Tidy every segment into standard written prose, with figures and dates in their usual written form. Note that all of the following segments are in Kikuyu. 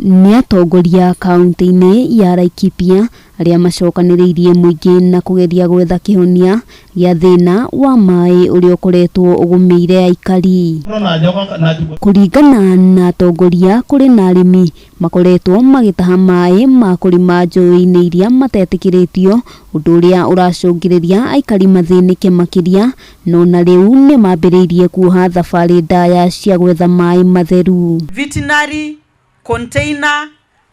Nĩ atongoria kaunti-inĩ ya Laikipia arĩa macokanĩrĩirie mũingĩ na kũgeria gwetha kĩhonia gĩa thĩna wa maĩ ũrĩa ũkoretwo ũgũmĩire aikari. Kũringana na atongoria, kũrĩ na arĩmi makoretwo magĩtaha maĩ ma kũrĩma njũĩ-inĩ iria matetĩkĩrĩtio, ũndũ ũrĩa ũracũngĩrĩria aikari mathĩnĩke makĩria, no na rĩu nĩ mambĩrĩirie kuoha thabarĩ ndaya cia gwetha maĩ matheru. Veterinary container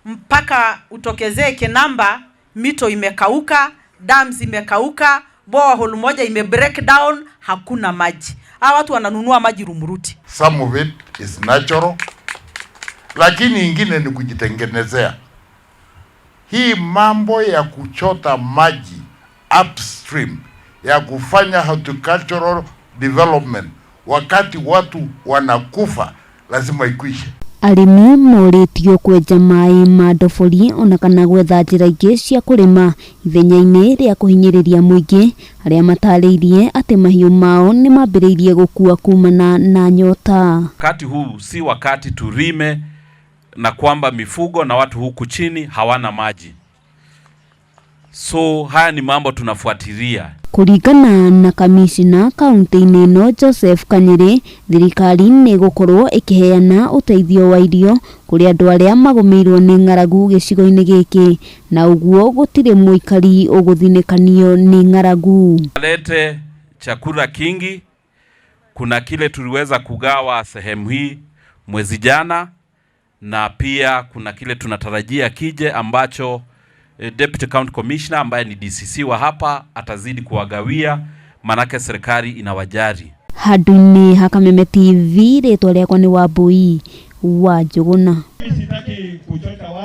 mpaka utokezee Kinamba, mito imekauka, dams imekauka, borehole moja ime break down, hakuna maji. Hawa watu wananunua maji Rumuruti. Some of it is natural, lakini ingine ni kujitengenezea. Hii mambo ya kuchota maji upstream ya kufanya horticultural development wakati watu wanakufa lazima ikwishe. Arĩmi morĩtio kwenja maĩ ma ndobori ona kana gwetha njĩra ingĩ cia kũrĩma ithenya-inĩ rĩa kũhinyĩrĩria mũingĩ, arĩa matarĩirie atĩ mahiũ mao nĩ mambĩrĩirie gũkua kumana na nyota. Wakati huu si wakati tulime na kwamba mifugo na watu huku chini hawana maji. So haya ni mambo tunafuatilia. Kũringana na kamishna kaunti-inĩ ĩno Joseph Kanyĩrĩ, thirikari nĩ ĩgũkorwo ĩkĩheana ũteithio wa irio kũrĩ andũ arĩa magũmĩirwo nĩ ng'aragu gĩcigo-inĩ gĩkĩ, na ũguo gũtirĩ mũikari ũgũthinĩkanio nĩ ng'aragu. Walete chakula kingi. Kuna kile tuliweza kugawa sehemu hii mwezi jana, na pia kuna kile tunatarajia kije ambacho Deputy County Commissioner ambaye ni DCC wa hapa atazidi kuwagawia, manake serikali inawajali. Handũ-inĩ ha Kameme TV, rĩtwa rĩakwa nĩ Wambui wa Njũgũna.